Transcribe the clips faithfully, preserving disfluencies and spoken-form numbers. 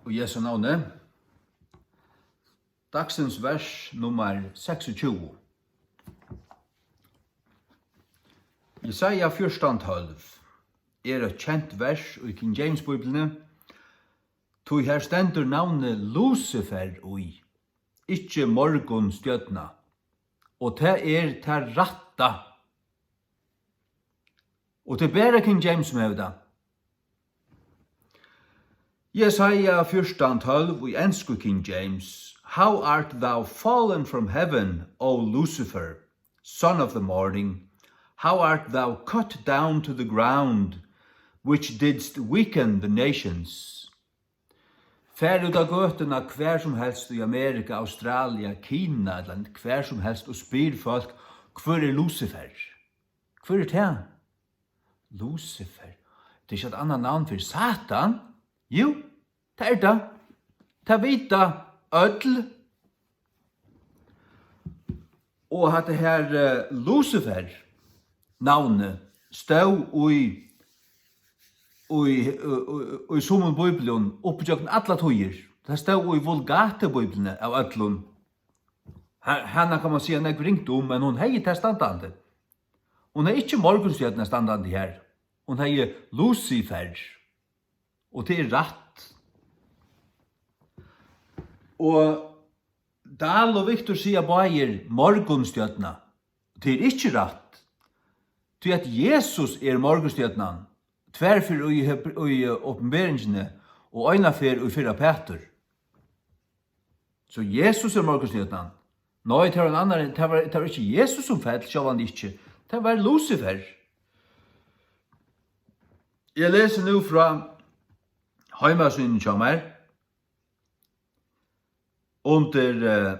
Og Jesu navni. Dagsins vers nummar seksogtjúgu. Jesaja fjúrtan tólv er eitt kent vers í King James Bíbliuni, tí her stendur navnið Lucifer í, ikki morgunstjørna. Og tað er tað rætta. Og tað er bara King James sum hevur tað. Jesaja fjúrtan tólv í ensku King James: "How art thou fallen from heaven, O Lucifer, son of the morning? How art thou cut down to the ground, which didst weaken the nations?" Far út á gøtuna hvar sum helst í Amerika, Australia, Kina, ella hvar sum helst, og spyr fólk: "Hvør er Lucifer? Hvør er tað?" Lucifer. Tað er ikki eitt annað navn fyri Satan? Jú, tað er tað. Tað vita øll. Og hatta her, eh, Lucifer navnið stóð í, í, í, í, í summum bíblium upp ígjøgnum allar tíðir. Tað stóð í Vulgatu-bíbliuni av øllum. Ha-, hana kann man siga nógv ringt um, men hon hevði tað standandi. Hon hevði ikki morgunstjørnuna standandi her. Hon hevði Lucifer. Og tað er rætt. Og Dahl og Victor siga báðir morgunstjørna. Tað er ikki rætt. Tí at Jesus er morgunstjørnan, tvær ferð í Heb-, í, eh, Opinberingini og eina ferð í Fyrra Pætur. So Jesus er morgunstjørnan. Nei, tað var ein annar, tað var, tað var ikki Jesus sum fell, sjálvandi ikki. Tað var Lucifer. Eg lesi nú frá heimasíðuni hjá mær. Undir, eh,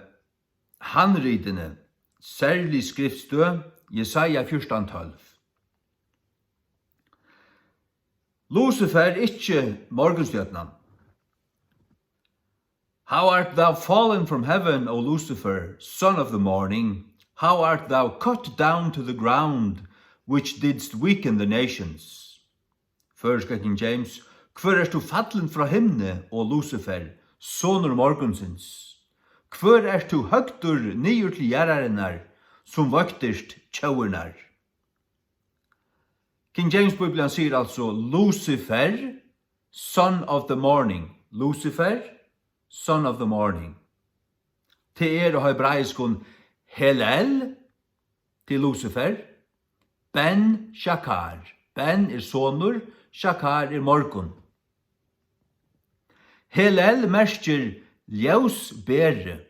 handritini, serlig skriftstøð, Jesaja fjúrtan tólv. Lucifer, ikki morgunstjørnan. "How art thou fallen from heaven, O Lucifer, son of the morning? How art thou cut down to the ground, which didst weaken the nations?" Føroyska King James: "Hvør ert tú fallin frá himni, o Lucifer, sonur morgunsins? Hvør ert tú høgdur niður til jarðarinnar, sum vøktirt tjóðirnar?" King James Bíblian sigur altso Lucifer, son of the morning. Lucifer, son of the morning. Tað er á hebraiskum Hel-El, til Lucifer. Ben Shakar. Ben er sonur, Shakar er morgun. Hel-El merkir ljósberi.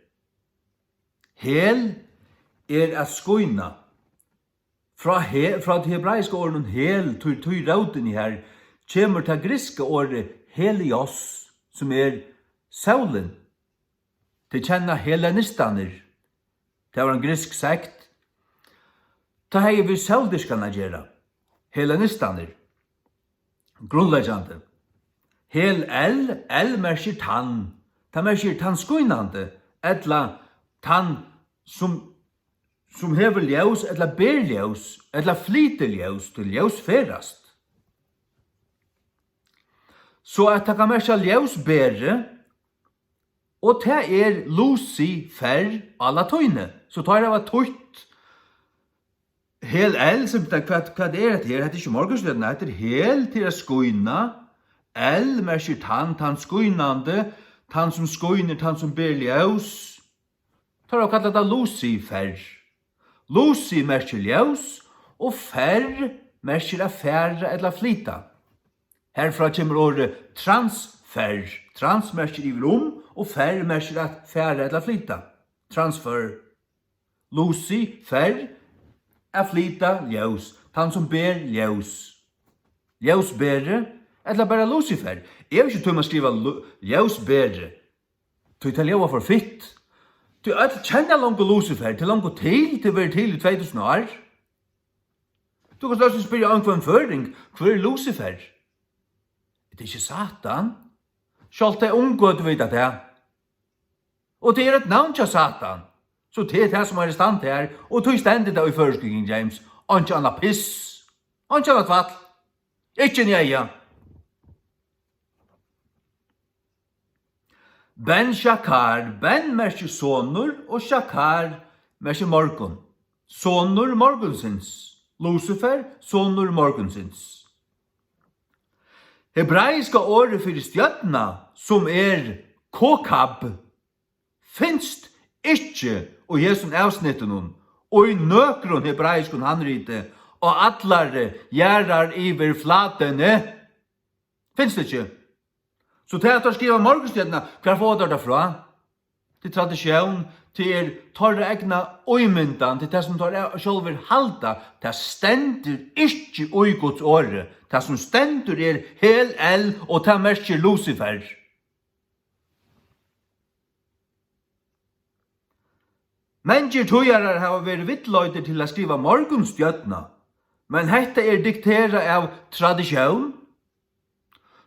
Hel er at skína. Frá he-, frá tí hebraiska orðinum hel, tí, tí rótin her, kemur tað grikska orðið helios, sum er sólin. Tey kenna hellenistarnir. Tað var ein griksk sekt. Tað hevði við sóldýrkan at gera. Hellenistarnir. Grundleggjandi. Hel-El, El merkir tann. Tað merkir tann skínandi, ella tann sum, sum hevur ljós, ella ber ljós, ella flytur ljós, tí ljós ferðast. So at tað kann merkja ljósberi, og tað er Lucifer á latíni. So teir hava týtt Hel-El, sum tað, hvat, hvat er hetta her? Hetta er ikki morgunstjørna, hetta er Hel, til at skína. El merkir tann, tann skínandi, tann sum skínir, tann sum ber ljós. Teir hava kallað tað Lucifer. Luci merkir ljós, og fer merkir at fara ella flyta. Herfrá kemur orðið transfer. Trans merkir yvir um, og fer merkir at fara ella flyta. Transfer. Luci, fer, at flyta ljós. Tann sum ber ljós. Ljósberi, ella bara Lucifer. Eg havi ikki tímað at skriva lu-, ljósberi. Tí tað ljóðar for fitt. Tí øll kenna longu Lucifer, tað er longu til, tað verður til í tvey túsund ár. Tú kanst eisini spyrja onkran føroying, hvør er Lucifer? Er tað ikki Satan? Sjálvt tey ungu høvdu vitað tað. Og tað er eitt navn hjá Satan. So tað er tað sum er í stand her, og tí stendur tað í føroysku King James. Einki annað piss. Einki annað tvætl. Ikki neyða. Ben Shakar, Ben merkir sonur og Shakar merkir morgun. Sonur morgunsins. Lucifer, sonur morgunsins. Hebraiska orðið fyri stjørna, sum er kokab, finst ikki í hesum avsnittinum í nøkrum hebraiskum handriti á allari jarðaryvirflatuni. Finst ikki. So tað, at teir skriva morgunstjørna, hvar fáa teir tað frá? Tað er tradisjón, tað er teirra egna ímyndan, tað er tað, sum teir sjálvir halda. Tað stendur ikki í Guds orði. Tað, sum stendur, er Hel-El, og tað merkir Lucifer. Mangir týðarar hava verið villleiddir til at skriva morgunstjørna, men hetta er dikterað av tradisjón,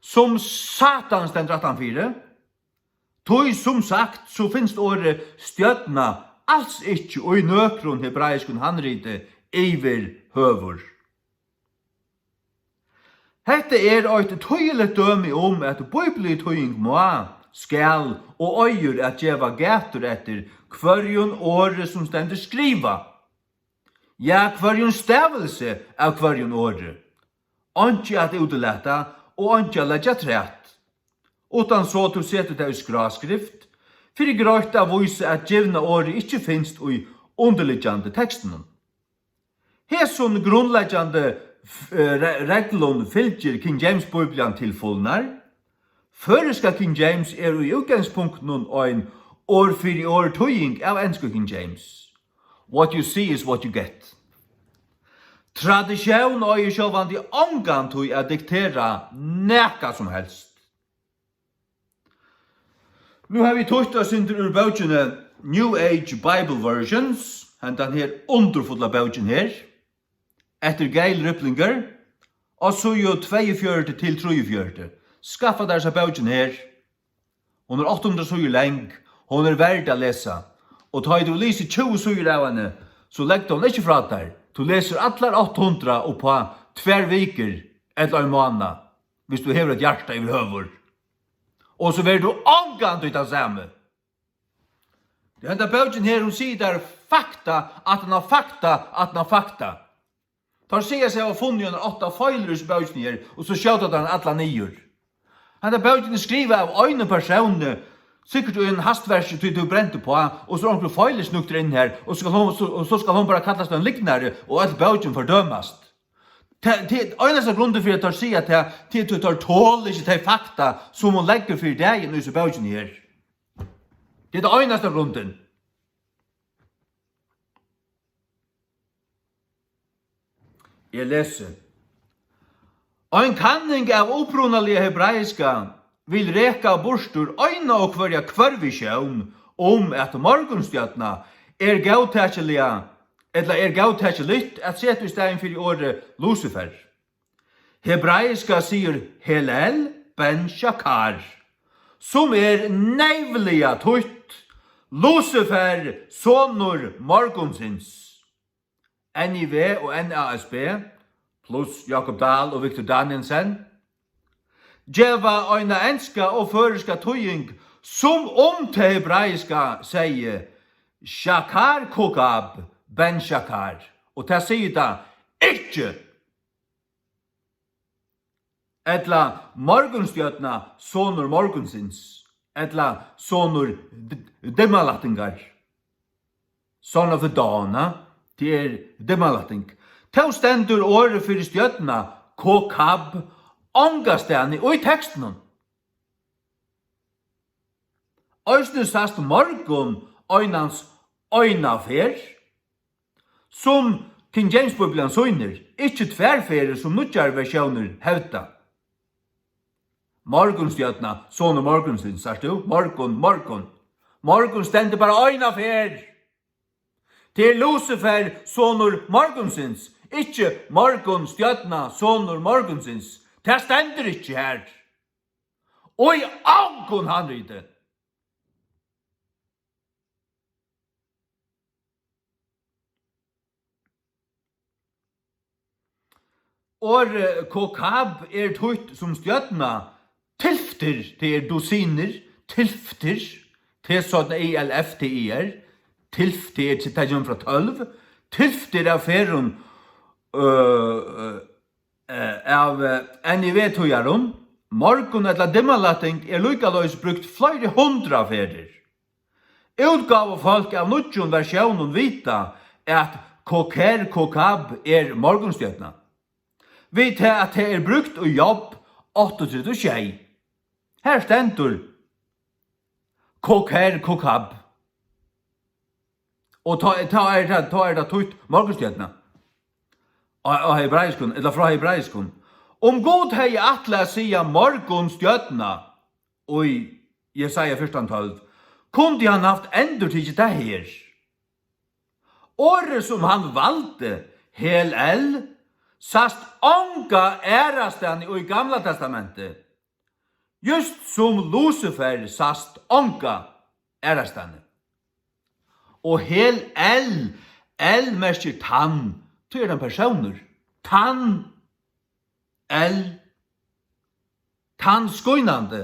sum Satan stendur aftanfyri, tí, sum sagt, so finst orðið stjørna als ikki í nøkrum hebraiskum handriti yvirhøvur. Hetta er eitt týðiligt dømi um, at bíbliutýðing má, skal og eigur at geva gætur eftir hvørjum orði, sum stendur skrivað, ja, hvørjum stavilsi av hvørjum orði, einki at útilata og einki at leggja afturat, uttan so tú setur tað í skráskrift, fyri greitt at vísa, at givna orðið ikki finst í undirliggjandi tekstunum. Hesum grundleggjandi, eh, re-, reglum fylgir King James Bíblian til fulnar. Føroyska King James er í útgangspunktinum ein orð fyri orð týðing av ensku King James. What you see is what you get. Tradisjón eigur sjálvandi ongantíð at diktera nakað sum helst. Nú havi eg týtt eitt sindur úr bókini New Age Bible Versions, hendan her undurfulla bókin her, eftir Gail Riplinger, á síðu tveyogfjøruti til trýogfjøruti. Skaffa tær hesa bókina her. Hon er átta hundrað síður long, hon er verd at lesa. Og tá ið tú lesur tjúgu síður av henni, so legg tað ikki frá tær. Tú lesur allar átta hundrað upp á tvær vikur ella ein mánað, viss tú hevur eitt hjarta yvirhøvur. Og so verður tú ongantíð tann sami. Tí henda bókin her, hon sigur tær fakta aftan á fakta aftan á fakta. Teir siga seg hava funnið eina átta feilir í hesi bókini her, og so skjóta teir hana alla niður. Henda bókin er skrivað av einum persóni, sikkurt í einum hastverki, tí tú brent uppá, og so er onkur feilir snøgtur inn her, og so skal hon, so, og so skal hon bara kallast ein lygnari, og øll bókin fordømast. Tað, tað er einasta grundin fyri, at teir siga tað, tí teir tola ikki tey fakta, sum hon leggur fyri dagin í hesi bókini her. Tað er tann einasta grundin. Eg lesi. Ein kanning av upprunaliga hebraiska vil reka burtur eina og hvørja hvørvisjón um, at morgunstjørna er góðtakiliga, ella er góðtakiligt at seta í staðin fyri orðið Lucifer. Hebraiska sigur Hel-El ben Shakar, sum er neyvliga týtt Lucifer, sonur morgunsins. N I V og N A S B, pluss Jakob Dahl og Victor Danielsen, geva eina enska og føroyska týðing, sum um tað hebraiska segði Shakar Kokab ben Shakar, og tað sigur tað ikki. Ella morgunstjørna, sonur morgunsins, ella sonur d-, dimmalættingar. Son of the dawn, ha? Tað er dimmalætting. Tó stendur orðið fyri stjørna, kokab, ongastaðni í tekstinum. Eisini sæst morgun einans eina ferð, sum King James Bíblian sýnir, ikki tvær ferðir, sum nýggjar versjónir hevda. Morgunstjørna, sonur morgunsins, sært tú? Morgun, morgun. Morgun stendur bara eina ferð. Tað er Lucifer, sonur morgunsins, ikki morgunstjørna, sonur morgunsins. Tað stendur ikki har. Og í ongum handriti. Orðið kokab er týtt sum stjørna, tylftir, tað er dusinir, tylftir, T Y L F T I R, tylft, tað er, tað kemur frá tólv, tylftir av ferðum, øh, øh, øh, av, øh, N I V-týðarum. Morgun ella dimmalætting er líkaleiðis brúkt fleiri hundrað ferðir. Útgávufólk av nýggjum versjónum vita, at Koker Kokab er morgunstjørna. Við tað, at tað er brúkt í Job áttaogtretivu sjey. Har stendur Koker Kokab. Og tá, tá er tað, tá er tað týtt morgunstjørna. Á, á hebraiskum, ella frá hebraiskum. Um Gud hevði ætlað at siga morgunstjørna í Jesaja fjúrtan tólv, kundi hann havt endurtikið tað her. Orðið, sum hann valdi, Hel El, sæst onga aðrastaðni í Gamla Testamenti, júst sum Lucifer sæst onga aðrastaðni. Og Hel El, El merkir tann, tí er ein persónur. Tann El, tann skínandi,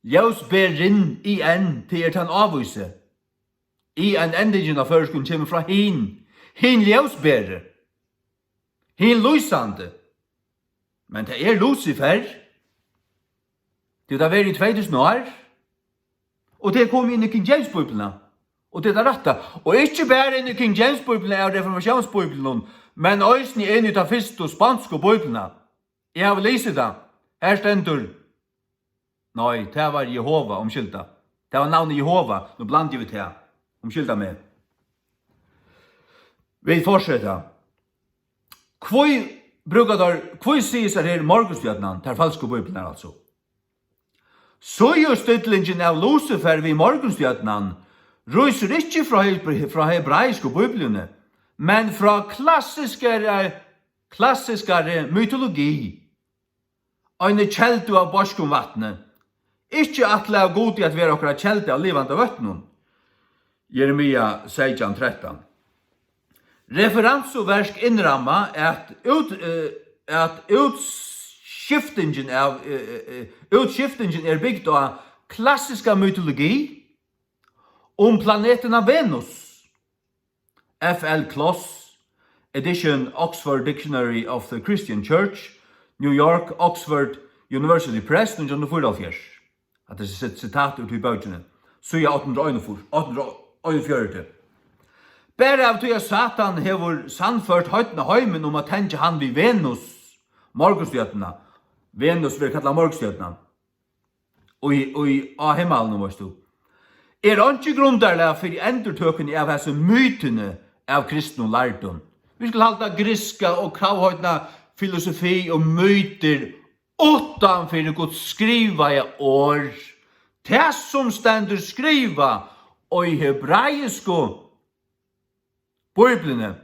ljósberin, I N, tað er tann ávísi. I N endingin á føroyskum kemur frá hin, hin ljósberi, hin lýsandi. Men tað er Lucifer. Tað er tað verið í tvey túsund ár. Og tað er komið inn í King James Bíbliuna. Og tað er tað rætta. Og ikki bara inn í King James Bíbliuna av reformatiónsbíbliunum, men eisini inn í ta fyrstu sponsku bíbliuna. Eg havi lisið tað. Her stendur, nei, tað var Jehova, umskylda. Tað var navnið Jehova. Nú blandi eg við tað. Umskylda meg. Vit fortseta. Hví brúka teir, hví siga teir her morgunstjørnan, tær falsku bíbliurnar, altso? Síðustillingin av Lucifer við morgunstjørnan rísur ikki frá Heb-, frá hebraisku Bíbliuni, men frá klassiskari, klassiskari mytologi, eini keldu av beiskum vatni, ikki ætlað av Gudi at vera okkara kelda av livandi vøtnum. Jeremia seytjan trettan. Referensuverk innramma at út-, eh, at útskiftingin av, eh, eh, eh, útskiftingin er bygd á klassiska mytologi um planetina Venus. F L Kloss, edition Oxford Dictionary of the Christian Church, New York, Oxford University Press, nítjan hundrað og fýraoghálvfjerðs. Hatta er sit-, sitat úr tí bókini. Síða átta hundrað og einogfýrs, átta hundrað og einogfjøruti. Bara av tí at Satan hevur sannført heidna heimin um at tengja hann við Venus, morgunstjørnuna. Venus verður kallað morgunstjørnan. Í, í, á himmalinum, veitst tú. Er einki grundarlag fyri endurtøkuni av hasi mytuni av kristnum lærdum? Vit skulu halda grikska og kravheidna filosofi og mytur uttan fyri Guds skrivaða orð, tað sum stendur skrivað í hebraisku Bíbliuni,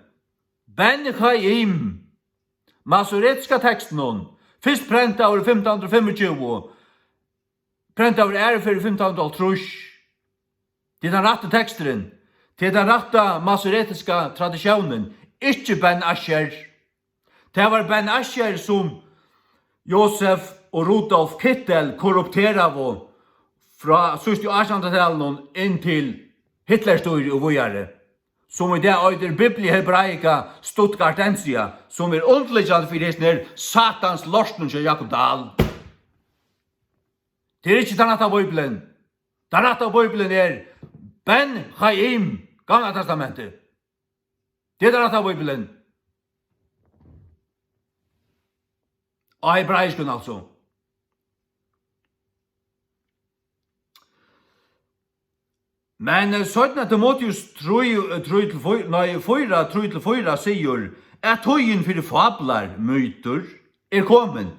Ben Chaim, masoretiska tekstinum, fyrst prentaður í fimtan hundrað og fimmogtjúgu, prentaður aðru ferð í fimtan hundrað og hálvtrýss. Tað er tann rætti teksturin. Tað er tann rætta masoretiska tradisjónin, ikki Ben Asher. Tað var Ben Asher, sum Josef og Rudolf Kittel korrupteraðu frá síðst í átjandu aldartalinum inn til Hitlerstýrið og víðari, sum í dag eitur Biblia Hebraica Stuttgartensia, sum er undirliggjandi fyri hesum her satans lortinum hjá Jakob Dahl. Tað er ikki tann rætta Bíblian. Tann rætta Bíblian er Ben Chaim, Gamla Testamentið. Tað er tann rætta Bíblian. Á hebraiskum, altso. Men, eh, seinna Timoteus trý, eh, trý til fýra, nei, fýra, trý til fýra sigur, at tíðin fyri fablar, mytur, er komin.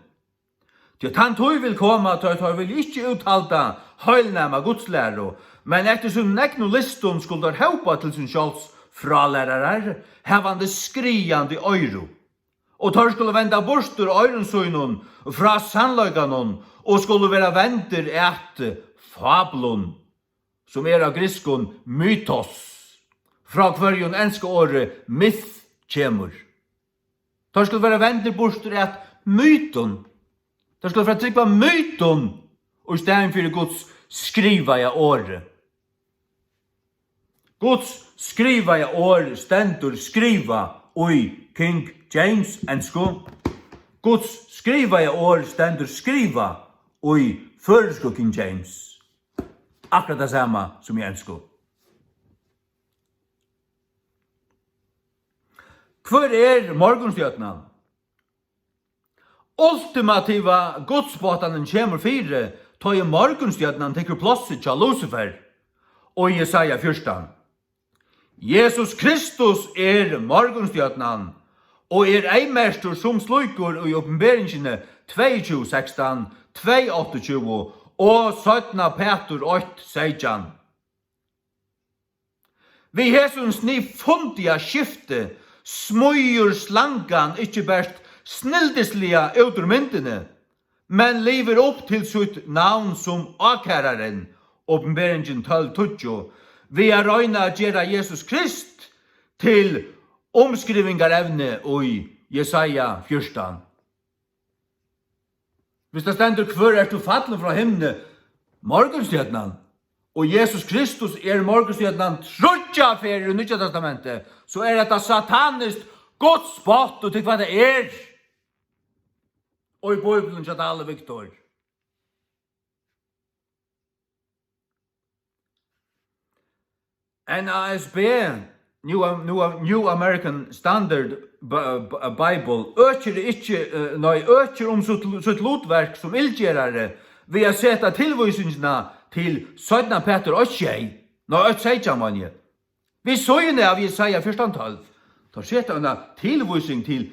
Tí at tann tíð vil koma, tá ið teir vilja ikki úthalda heilnæma gudslæru, men eftir sínum egnu lystum skulu teir hópa til sín sjálvs frálærarar, havandi skriðandi oyru. Og teir skulu venda burtur oyrum sínum frá sannleikanum og skulu vera vendir at fáblum, sum er av grikskum mythos, frá hvørjum enska orðið myth kemur. Teir skulu vera vendir burtur at mytum. Teir skulu fara at trúgva mytum í staðin fyri Guds skrivaða orðið. Guds skrivaða orð stendur skrivað í King James ensku. Guds skrivaða orð stendur skrivað í føroysku King James. Akkurát tað sama sum í ensku. Hvør er morgunstjørnan? Ultimativa gudsspáttanin kemur fyri, tá ið morgunstjørnan tekur plássið hjá Lucifer, og Jesaja fjúrtan. Jesus Kristus er morgunstjørnan, og er eyðmerktur sum slíkur í Opinberingini tveyogtjúgu sekstan, tvey áttaogtjúgu og seinna Pætur eitt seytjan. Við hesum snigfundiga skifti smýgur slangan ikki bert snildisliga út úr myndini, men livir upp til sítt navn sum ákærarin, Opinberingin tólv tíggju, við at royna at gera Jesus Krist til umskrivingarevni í Jesaja fjúrtan. Hvis tað stendur: "Hvør ert tú fallin frá himni?" Morgunstjørnan. Og Jesus Kristus er morgunstjørnan tríggjar ferðir í Nýggja Testamenti, so er hetta sataniskt gudsspott, og til hvat tað er. Og í Bíbliuni hjá Dali Victor. N A S B, New, New, New American Standard Bi-, Bi-, Bible, økir ikki, eh, nei, økir um sítt, sítt lutverk sum illgerari við at seta tilvísingina til seinna Pætur eitt sjey, nei, eitt seytjan, meini eg. Við síðuna av Jesaja fjúrtan tólv, tá setir hann eina tilvísing til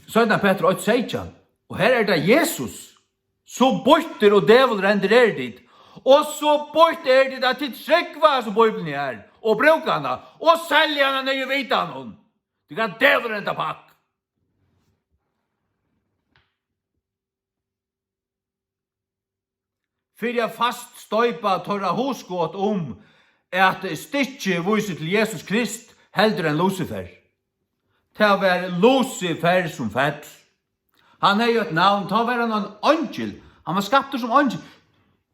seinna Pætur eitt seytjan, og her er tað Jesus. So býttir og dævulrendir eru tit, og so býtt er tit, at tit trúgva, sum Bíbliuni er, og brúka hana, og selja hana niður í vitanum. Tit hava dævulrenda pakk. Fyri at faststoypa teirra hugskot um, at stykkið vísir til Jesus Krist heldur enn Lucifer. Tað var Lucifer, sum fell. Hann hevði eitt navn, tá var hann ein eingil. Hann var skaptur sum eingil.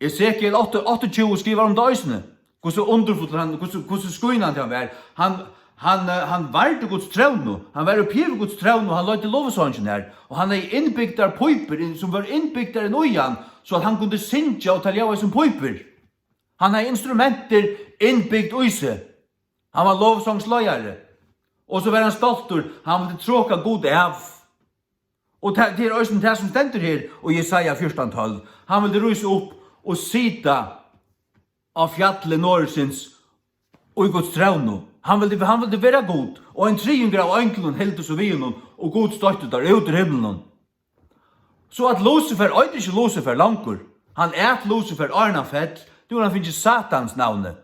Esekiel átta, áttaogtjúgu skrivar um tað eisini. Hvussu undurfullur hann, hvussu, hvussu skínandi hann var. Hann, hann, eh, hann vardi Guds trónu. Hann var uppi yvir Guds trónu, hann leiddi lovsongina har. Og hann hevði innbygdar pípur, inn-, sum vóru innbygdar inn í hann, so at hann kundi syngja og tað ljóðaði sum pípur. Hann hevði instrumentir innbygd í seg. Hann var lovsongsleiðari. Og so var hann stoltur, hann vildi troka Gud av. Og ta-, tað er eisini tað, sum stendur her í Jesaja fjúrtan tólv. Hann vildi rísa upp og sita á fjalli norðursins í Guds trónu. Hann vildi, hann vildi vera Gud, og ein triðingur av einglunum hildu so við honum, og Gud stoytti teir út úr himlinum. So at Lucifer eitur ikki Lucifer longur. Hann æt Lucifer áðrenn hann fell. Nú hevur hann fingið Satans navnið.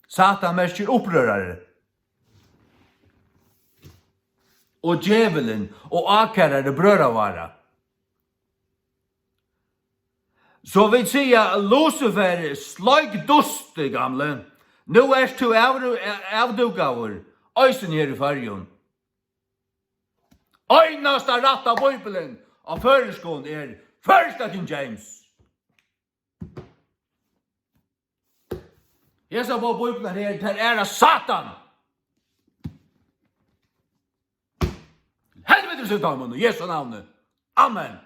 Satan merkir upprørari. Og djevulin og ákærari brøðravára. So vit siga, Lucifer, sleik dustin, gamli. Nú ert tú avdú-, avdúkaður, eisini her í Føroyum. Einasta rætta Bíblian á føroyskum er føroyska King James. Hesar báðar bíbliurnar her, tær æra Satan. Helviti, sigur teimum, í Jesu navni. Amen.